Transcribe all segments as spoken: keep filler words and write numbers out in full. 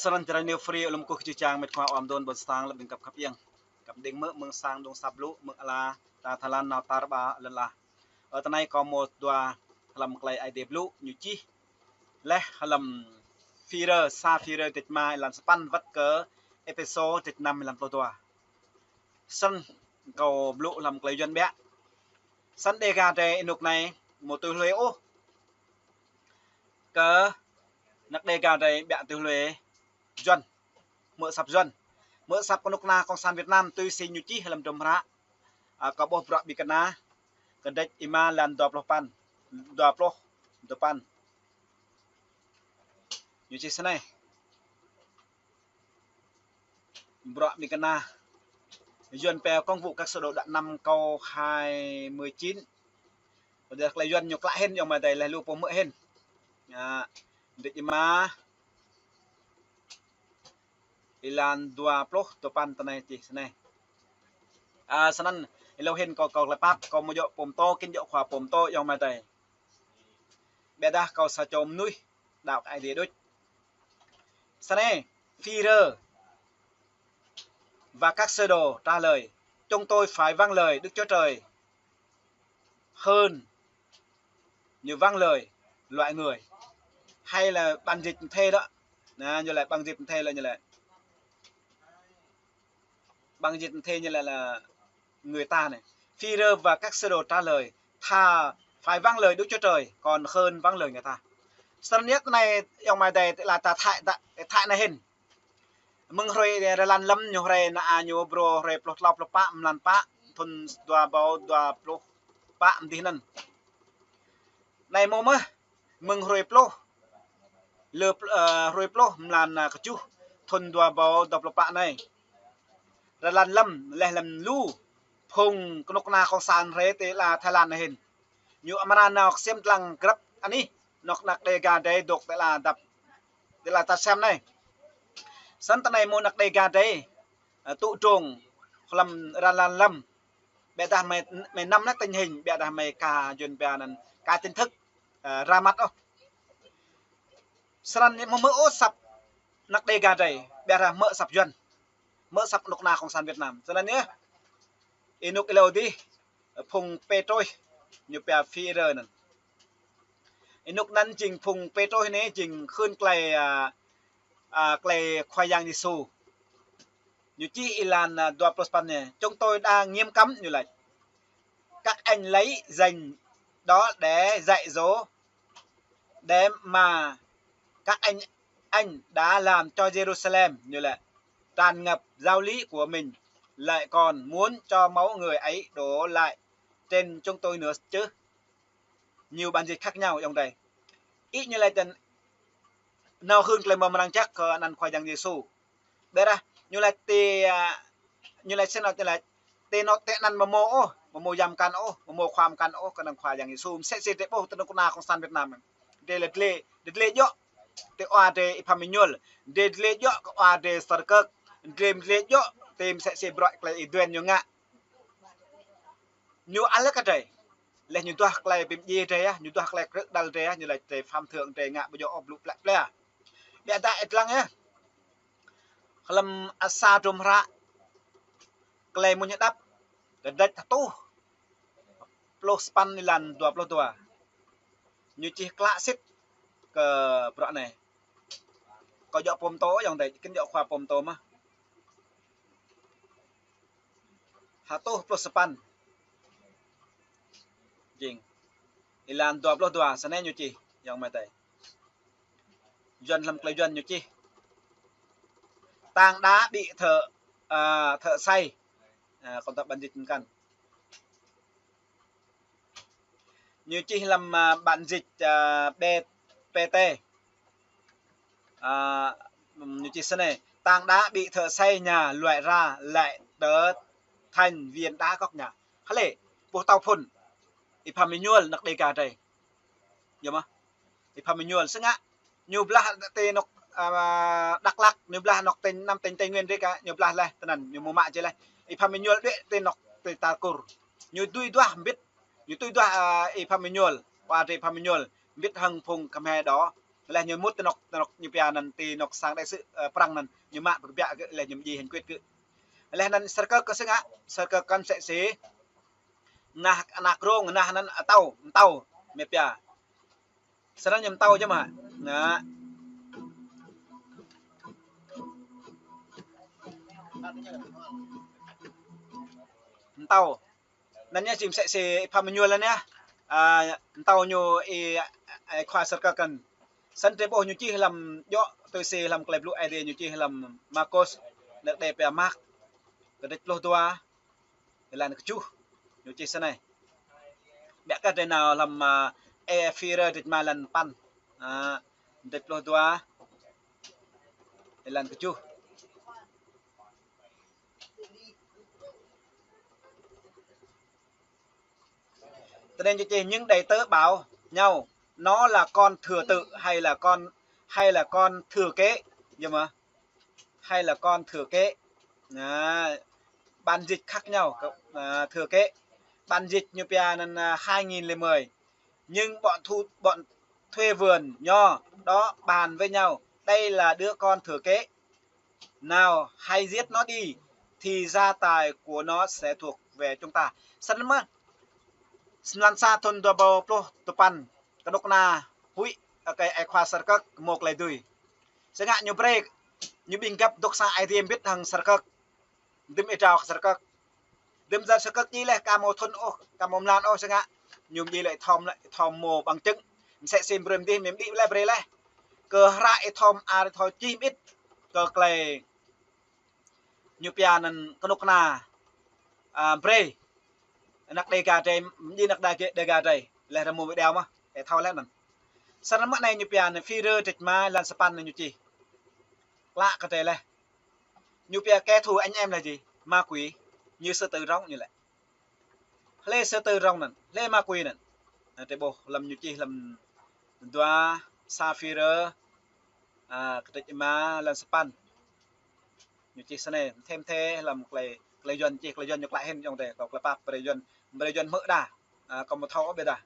Srăng jrai ñu free, alum kuh kơ čih čang mĕt khua ƀơ̆ng đôn ƀôn sang lăp đing kăp khăp iăng. Kăp đing mơ̆ mơ̆ng sang đung sap lu mơ̆ ala ta Thái Lan nao tar ƀa lăn la. Ơ, tơ anai kâo mâo dua hlăm klei Aê Diê blŭ ñu čih laih hlăm Phi Rơ, sa Phi Rơ dêč ma êlan sapăn wơ̆t kơ Êphêsô dêč năm êlan pluh dua. Srăng kâo blŭ hlăm klei Yuan biă. Srăng Dega drei ênuk anai mâo tui hlue ôh kơ anăk Dega drei biă tui hlue Yuan. Mơ̆ sap Yuan. Mơ̆ sap kơnuk kơna Kông San Việt Nam tui si ñu čih hlăm hdruôm hră. A, kâo ƀuh bruă Ƀĭng Kơna, kơdêč êma êlan dua pluh păn, dua pluh dua păn. Ñu čih snei. Bruă Ƀĭng Kơna. Yuan pia Công vụ các sứ đồ đoạn năm câu hai mươi chín. Ƀiădah klei Yuan ñu klă hĭn, ayŏng amai adơi, laih lu pô hmư̆ hĭn. Ñu, kơdêč êma êlan dua pluh dua păn tơ anai čih snei. A, snăn, êlâo hĭn kâo, kâo klei pap, kâo mâo djŏ pô pơtô, kĭn djŏ khua pô pơtô, ayŏng amai adơi. Ƀiădah kâo sa čô mơnuih đaŏ kơ Aê Diê đôč. Snei, Phi Rơ và các sứ đồ trả lời: "Chúng tôi phải vâng lời Đức Chúa Trời hơn, như vâng lời loại người." Hay là bản dịch thê đó. Nè, ñu laĭ bản dịch thê là ñu laĭ. Bản dịch thê ñu laĭ là người ta này. Phi Rơ và các sứ đồ trả lời: "Thà phải vâng lời Đức Chúa Trời còn hơn vâng lời người ta." Srăng yơh tơ anai, ayŏng amai adơi, tơlơi ta Thái, ta Thái anai hĭn. Mơ̆ng hrơi, hrơi lăn lăm ñu hrơi na a ñu brô hrơi pluh tlâo pluh pă, mlan pă, thun dua ƀâo dua pluh pă mơdih anŭn. Anai mơ̆ mơ̆, mơ̆ng hrơi pluh, lơ pl-, ơ, hrơi pluh, mlan, ơ, kơjuh, thun dua ƀâo dua pluh pă anai. Hrơi lăn lăm, laih lăm lu, phung kơnuk kơna Kông San hrơi tơ la Thái Lan anai hĭn. Ñu amra nao ksiêm dlăng grăp anih, anŏ anăk Dega drei dŏ tơ la dăp, tơ la ta sem anai. Srăng tơ anai mâo anăk Dega drei, ơ, tŭ drông, hlăm hrơi lăn lăm. Ƀiădah mơi, mơi năm anai tình hình, ƀiădah mơi ka Yuan pia anŭn, ka chính thức, ơ, ra mặt ôh. Srăng mơ̆ mơ̆ ôh sap anăk Dega drei, ƀiădah mơ̆ sap Yuan. Mơ̆ sap kơnuk kơna Kông San Việt Nam. Srăng yơh. Ênuk êlâo dih, phung Pêtrôs, ñu pia Phi Rơ anŭn. Ênuk anŭn jing phung Pêtrôs anai jing hưn klei, a, a, klei Khua Yang Yêsu. Ñu čih êlan, a, dua pluh sapăn anai: "Chúng tôi đã nghiêm cấm", ñu laĭ. "Các anh lấy danh đó để dạy dỗ, để mà các anh, anh đã làm cho Jerusalem", ñu laĭ, "tràn ngập giáo lý của mình, lại còn muốn cho máu người ấy đổ lại trên chúng tôi nữa chứ." Nhiều bản dịch khác nhau, ayŏng adơi. Ih ñu laĭ tơ anŭn, nao hưn klei mrâo mrang jăk kơ anăn Khua Yang Yêsu. Ƀiădah, ñu laĭ tơ, a, ñu laĭ sĭt nao tơ laĭ, tơ anŏ tơ anăn mơ̆ mâo ôh, mơ̆ mâo yăm mơkăn ôh, mơ̆ mâo khua mơkăn ôh, kơnơ̆ng Khua Yang Yêsu, msĕ si drei ƀuh tơ kơnuk kơna Kông San Việt Nam. Drei lĕ dlê, drei dlê djŏ, tơ ua drei Y Phan Minh Nhuăl, drei dlê djŏ kơ ua drei Sar Kơk, drei dlê djŏ, tơ msĕ si bruă klei Y Duen ñu ngă. Ñu ală kơ drei. Laih ñu duah klei pơmdjai drei yơh, ñu duah klei krư̆ đăl drei yơh, ñu laĭ drei phạm thượng drei ngă ƀu djŏ ôh blŭ plĕ plĕ. Ƀiădah ih lăng yơh. Hlăm a sa hdruôm hră Klei Mmuñ Hơđăp, kơdêč hơtuh pluh sapăn êlan dua pluh dua. Ñu čih klă sĭt kơ bruă anai. Kâo djŏ pô pơtô, ayŏng adơi, kĭn djŏ khua pô pơtô mơ̆. Hơtuh pluh sapăn. Jing. Êlan dua pluh dua, sơnai ñu čih, ayŏng amai adơi. Yuan hlăm klei Yuan ñu čih: "Tảng đá bị thợ, à, thợ xây." À, kâo đŏk bản dịch mơ̆n. Ñu čih hlăm, à, bản dịch, à, B P T. À, ñu čih sơnai: "Tảng đá bị thợ xây nhà loại ra lại trở thành viên đá gốc nhà." Hlơi, ƀuh tâo phŭn. Y Phan Minh Nhuăl, anăk Dega drei. Yơh mơ̆? Y Phan Minh Nhuăl sơngă. Ñu blah tơ anŏ, à, Dak Lak, ñu blah anŏ tỉnh, năm tỉnh Tây Nguyên drei kơ, ñu blah laih, tơ anăn, ñu mơ̆ mă jĕ laih. Y Phan Minh Nhuăl đuaĭ tơ anŏ tơ ta Kur. Ñu tui duah mbĭt, ñu tui duah, à, Y Phan Minh Nhuăl, ua drei Y Phan Minh Nhuăl, mbĭt hăng phung Khmer đó. Laih ñu mŭt ti anŏ, ti anŏ ñu pia anŭn ti anŏ sang đại sứ, ơ, Prăng anŭn, ñu mă pơkơbiă gơ̆, laih ñu mơdjai hăng kuit gơ̆. Laih anŭn Sơrkơk kơ sĭt ngă, Sơrkơk kăn mơsĕ si, nah, ană krông, nah, anŭn atâo, mơtâo, mĕt pia. Sơnăn ñu mơtâo jơmă. Nah. Mơtâo. Anŭn ñu či mơsĕ si Ih Pha Mơñuôl anŭn yơh. A, mơtâo ñu ih, a, khua Sơrkơk kăn. Săn drơi ƀuh ñu čih hlăm djŏ tui si hlăm klei blŭ Aê Diê ñu čih hlăm Markôs, anŏ đe pia Mark, kơdrêč pluh dua, êlan kơjuh. Ñu čih snei. Biă kơ drơi nao hlăm, a, Êphêsô kơdrêč rơma êlan sapăn. A, kơdrêč pluh dua, êlan kơjuh. Tơ anai ñu čih những đầy tớ bảo nhau, nó là con thứ tự hay là con, hay là con thứ kế, yơh mơ̆? Hay là con thứ kế. Đó. Bản dịch khác nhau, à, thứ kế. Bản dịch ñu pia anŭn, à, hai nghìn lẻ mười. Nhưng bọn thu, bọn thuê vườn nho đó bàn với nhau, đây là đứa con thứ kế. Nào, hãy giết nó đi, thì gia tài của nó sẽ thuộc về chúng ta. Săn mơ̆, săn sa thun dua ƀâo pluh tơpăn, kơnuk kơna huĭ, ơ, kơ Ih Khua Sơrkơk mơ̆ klei dưi. Sĭt ngă ñu brơi, ñu ƀing găp dŏ sang Aê Diê mbĭt hăng Sơrkơk. Dŭm ih drao kơ Sơrkơk. Dŭm dơ̆ng Sơrkơk djai laih ka mơ̆ thun ôh, ka mơ̆ mlan ôh sĭt ngă. Ñu djai laih thom, laih thom mơ̆ bằng chứng. Mơsĕ si brơi mơdih mơ̆ đĭ laih brơi laih. Kơ hră ih thom, a, ih thom čih mơit. Kơ klei ñu pia anŭn kơnuk kơna, a, brơi. Anŏ Đêga drơi, mơdjai anŏ Đêga, Đêga drơi. Laih rơmô video mơ̆, ih thâo laih anŭn. Săn mơ̆ anai ñu pia anŭn Êphêsô kơdrêč rơma êlan sapăn anŭn ñu čih. Klă kơ drơi laih. Ñu pia kẻ thù anh em là gì? Ma quỷ. Như sư tử rống ñu lĕ. Hlơi sư tử rống anŭn? Hlơi ma quỷ anŭn? Anŭn drơi ƀuh hlăm ñu čih hlăm dua sa Êphêsô, a, kơdrêč rơma êlan sapăn. Ñu čih snei, thim thê hlăm klei, klei Yuan čih, klei Yuan ñu klă hĭn yơh dêh, kâo klei pap brơi Yuan, brơi Yuan hmư̆ đa, a, kâo mơ̆ thâo ôh ƀiă đa.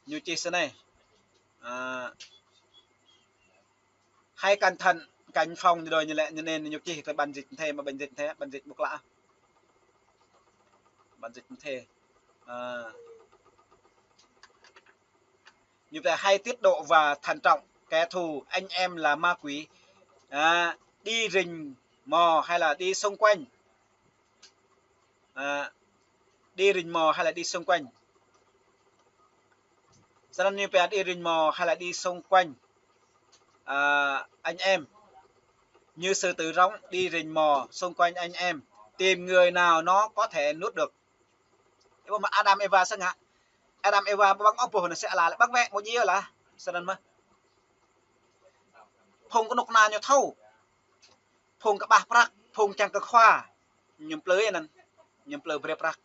Ñu čih snei. À, hãy cẩn thận, cánh phong ñu đơi ñu lĕ, ñu anŭn ñu čih kơ bản dịch thê, mơ̆ bản dịch thê, bản dịch ƀu klă. Bản dịch thê. À, ñu pia hãy tiết độ và thận trọng, kẻ thù anh em là ma quỷ, à, đi rình mò hay là đi xung quanh. À, đi rình mò hay là đi xung quanh. Săn anŭn ñu pia đi rình mò hay là đi xung quanh, à, anh em. Như sư tử rống đi rình mò xung quanh anh em, tìm người nào nó có thể nuốt được. Ih ƀuh mơ̆ Adam Êwa sĭt ngă. Adam Êwa ƀơ̆ng ôh ƀuh anŭn sĕ ala lĕ ƀơ̆ng wĕ mơ̆ djai laih. Săn anŭn mơ̆. Phung kơnuk kơna ñu thâo. Phung kơƀah prăk, phung čang kơ khua. Ñu plư anŭn, ñu plư brơi prăk.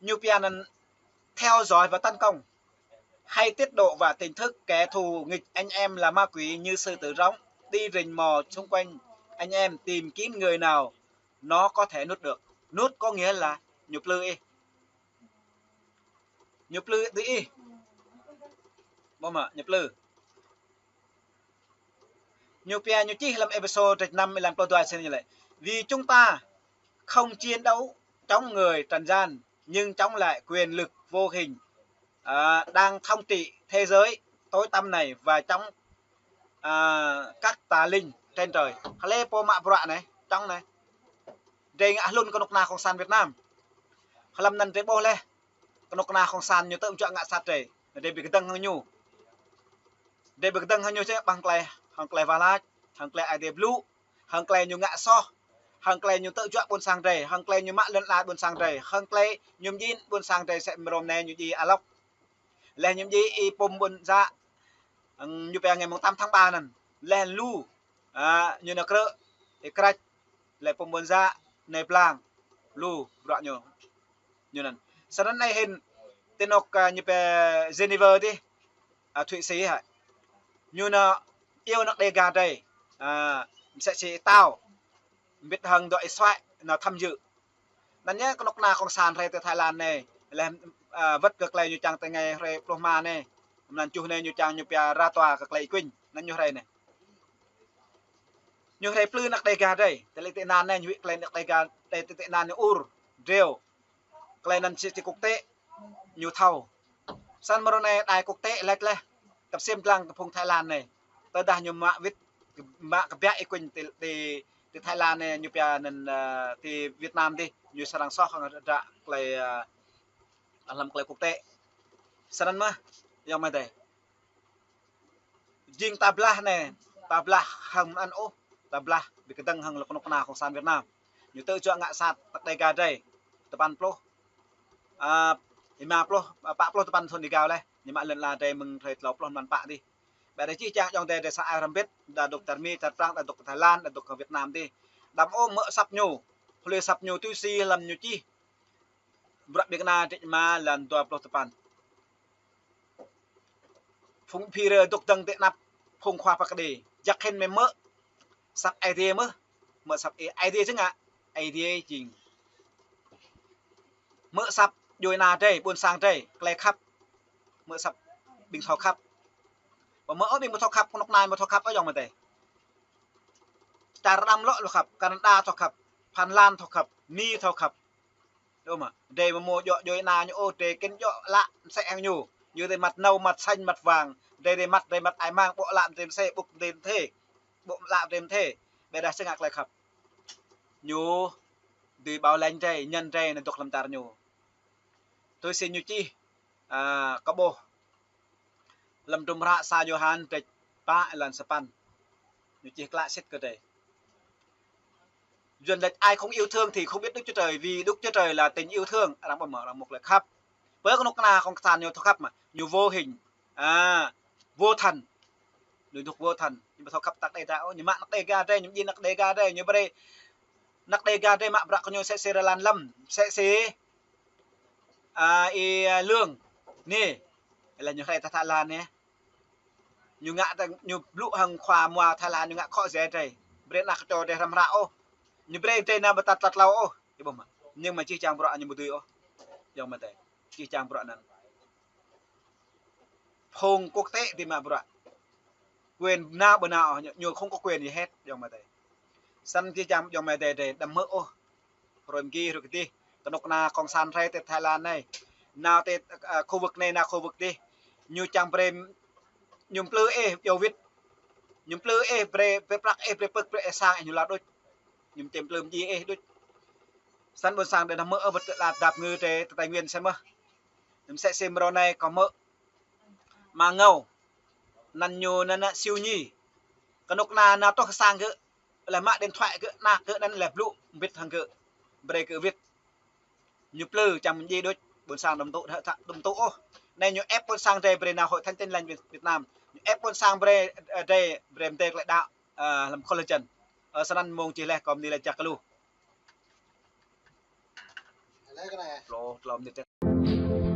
Ñu pia anŭn theo dõi và tấn công. Hãy tiết độ và tỉnh thức, kẻ thù nghịch anh em là ma quỷ như sư tử rống, đi rình mò xung quanh anh em tìm kiếm người nào nó có thể nuốt được. Nuốt có nghĩa là ñu plư ih. Ñu plư dưi ih. Ƀuh mơ̆, ñu plư. Ñu pia ñu čih hlăm Êphêsô kơdrêč năm êlan pluh dua sĭt ñu lĕ. Vì chúng ta không chiến đấu chống người trần gian, nhưng chống lại quyền lực vô hình, à, đang thống trị thế giới tối tăm này và chống, à, các tà linh trên trời. Hlơi pô mă bruă anai, chống anai. Drơi ngă hlŭn kơnuk kơna cộng sản Việt Nam. Hlăm anŭn drơi ƀuh laih. Kơnuk kơna cộng sản ñu tơm juă ngă sat drơi. Drơi ƀu kơdơ̆ng hăng ñu. Drơi ƀu kơdơ̆ng hăng ñu čĕ ƀăng klei, hăng klei wah lač, hăng klei Aê Diê blŭ, hăng klei ñu ngă soh, hăng klei ñu tơm juă ƀôn sang drơi, hăng klei ñu mă lŏn ala ƀôn sang drơi, hăng klei ñu mjin ƀôn sang drơi sĕ mrô anai ñu djai alŏk. Laih ñu djai ih pum ƀôn za, hăng ñu pia ngày mùng tám tháng ba anŭn. Laih lu, a, ñu nao krư̆, ih krăč, laih pum ƀôn za, anai blang, lu, bruă ñu. Ñu anŭn. Săn anŭn anai hĭn, ti anŏ, a, ñu pia Geneva dih, a, Thụy Sĩ hă. Ñu nao iâu anŏ Đêga drơi, a, mơsĕ si tao, mbĭt hăng dŏ ih suaĭ, nao tham dự. Anŭn yơh kơnuk kơna cộng sản hrơi ti Thái Lan anai, Laih, a, wơ̆t kơ tơlơi ñu čang tơ anai hrơi pluh rơma anai. Mơ̆n anŭn čuh anai ñu čang ñu pia ra tòa kơ tơlơi Y Quynh. Anŭn ñu hrơi anai. Ñu hrơi plư anăk Đêga drei. Tơlơi tị nạn anai ñu wĭ tơlơi anăk Đêga, tơlơi tị, tị nạn ñu ur, dreo. Tơlơi anŭn či, či quốc tế ñu thâo. Săn mơ̆ ră anai đài quốc tế laĭ laih. Tơpă sim lăng kơ phung Thái Lan anai. Tơdah ñu mă wĭt, mă kơ biă Y Quynh ti, ti, ti Thái Lan anai ñu pia anŭn, a, ti Việt Nam dih. Ñu srăng soh hăng ră tơlơi, a, hlăm tơlơi quốc tế. Săn anŭn mơ̆, ayŏng amai adơi. Jing ta blah anai, ta blah hăng mơ̆n ôh, ta blah ƀing kơdơ̆ng hăng lŏ kơnuk kơna Cộng sản Việt Nam. Ñu tơjuă ngă sat anăk Đêga drei, tơpăn pluh, a, rơma pluh, a, pă pluh tơpăn thŭn rơgao laih, ñu mă lŏn ala drei mơ̆ng hrơi klâo pluh mlan pă dih. Ƀiă drei čih čang ayŏng adơi drei sa ai hrŏm hơbĭt, đa dŏ čar Mi, čar Prang, đa dŏ Thái Lan, đa dŏ Việt Nam dih. Đăm ôh mơ̆ asăp ñu, hlơi asăp ñu tui si hlăm ñu čih. Bruă ƀing kơna trích rơma lăn dua pluh tơpăn. Phung phi rơ dŏ dơ̆ng tơ anăp phung khua pơkă đê. Jăk hĭn mơ̆ mơ̆ asăp Aê Diê mơ̆, mơ̆ asăp Aê, Aê Diê čang ngă, Aê Diê jing. Mơ̆ asăp djuai ana drei, ƀuôn sang drei, tơlơi khăp. Mơ̆ asăp ƀing thâo khăp. Mơ̆ mơ̆ ôh ƀing mơ̆ thâo khăp, kơnuk kơna mơ̆ thâo khăp, ayŏng amai adơi. Čar Đăm lŏ thâo khăp, Canada thâo khăp, Phần Lan thâo khăp, Mi thâo khăp. Đô̆ mơ̆, drei mơ̆ mơ̆ djơ̆ djuai ana ñu ôh, drei kĭn djơ̆ lă mơsĕ hăng ñu. Ñu drei măt nâu, măt xanh, măt vàng. Drei drei măt, drei măt ai mang, ƀô̆ lă drei mơsĕ, ƀô̆ drei mơsĕ. Ƀô̆ lă drei mơsĕ. Ƀiă dah čang ngă tơlơi khăp. Ñu dưi bảo lãnh drei, ñăn drei anŭn dŏ hlăm čar ñu. Tui si ñu čih, a, kơ ƀuh. Hlăm hdruôm hră sa Yôhan, trích pă, lăn sapăn. Ñu čih klă sĭt kơ drei. Yuan laĭ ai không yêu thương thì không biết Đức Chúa Trời, vì Đức Chúa Trời là tình yêu thương. Arăng ƀuh mơ̆, arăng mŭk tơlơi khăp. Pơ kơnuk kơna Cộng sản ñu thâo khăp mơ̆, ñu vô hình, a, vô thần. Ñu dŏ vô thần. Ñu ƀu thâo khăp anăk Đêga ôh, ñu mă anăk Đêga drei, ñu jing anăk Đêga drei, ñu brei anăk Đêga drei mă bruă kơ ñu mơsĕ si Rơlan Lâm, mơsĕ si, a, Y Lương. Anai, laih ñu hrơi ta Thái Lan anai. Ñu ngă ta, ñu blŭ hăng khua mua Thái Lan, ñu ngă khŏ jai drei. Brei anăk kơčô drei hrăm hră ôh. Ñu brei drei nao ƀu tăt tlat hlâo ôh. Ih ƀuh mơ̆. Nhưng mà čih čang bruă ñu ƀu dưi ôh. Ayŏng amai adơi. Čih čang bruă anŭn. Phung quốc tế dưi mă bruă. Quyền nao ƀu nao ôh, ñu, ñu không có quyền gì hết, ayŏng amai adơi. Săn čih čang ayŏng amai adơi drei, đăm hmư̆ ôh. Hrơi mơ̆ng gih, hrơi kơdih. Kơnuk kơna Cộng sản hrơi tơ Thái Lan anai. Nao tơ, a, khu vực anai, nao khu vực dih. Ñu čang brei, ñu mplư ih, iâu wĭt. Ñu mplư ih, brei, brei prăk ih, brei pơ̆k, brei ih sang, ih ñu lăp đôč. Ñu mčem mplư mdjai ih đôč. Săn ƀuôn sang drei đăm hmư̆ ôh, wơ̆t lăp dăp ngư drei tơ Tây Nguyên săn mơ̆. Ñu mơsĕ si mrô anai kâo hmư̆. Ama Ngâu. Anăn ñu anăn Siu Nhi. Kơnuk kơna nao truh sang gơ̆. Laih mă điện thoại gơ̆, anăk gơ̆ anăn laih blŭ mbĭt hăng gơ̆. Brei gơ̆ wĭt. Ñu mplư čang mdjai đôč, ƀuôn sang đăm tŭ, đăm tŭ ôh. Anai ñu ép ƀuôn sang drei brei nao Hội Thánh Tin Lành Việt, Việt Nam. Ñu ép ƀuôn sang brei, ơ, drei brei mdê tơlơi đaŏ, ơ, hlăm khul hơjăn. Ơ, săn anăn mơ̆ng čih laih kâo mơni laih čăk kơ lu. Tlâo, tlâo mơnit.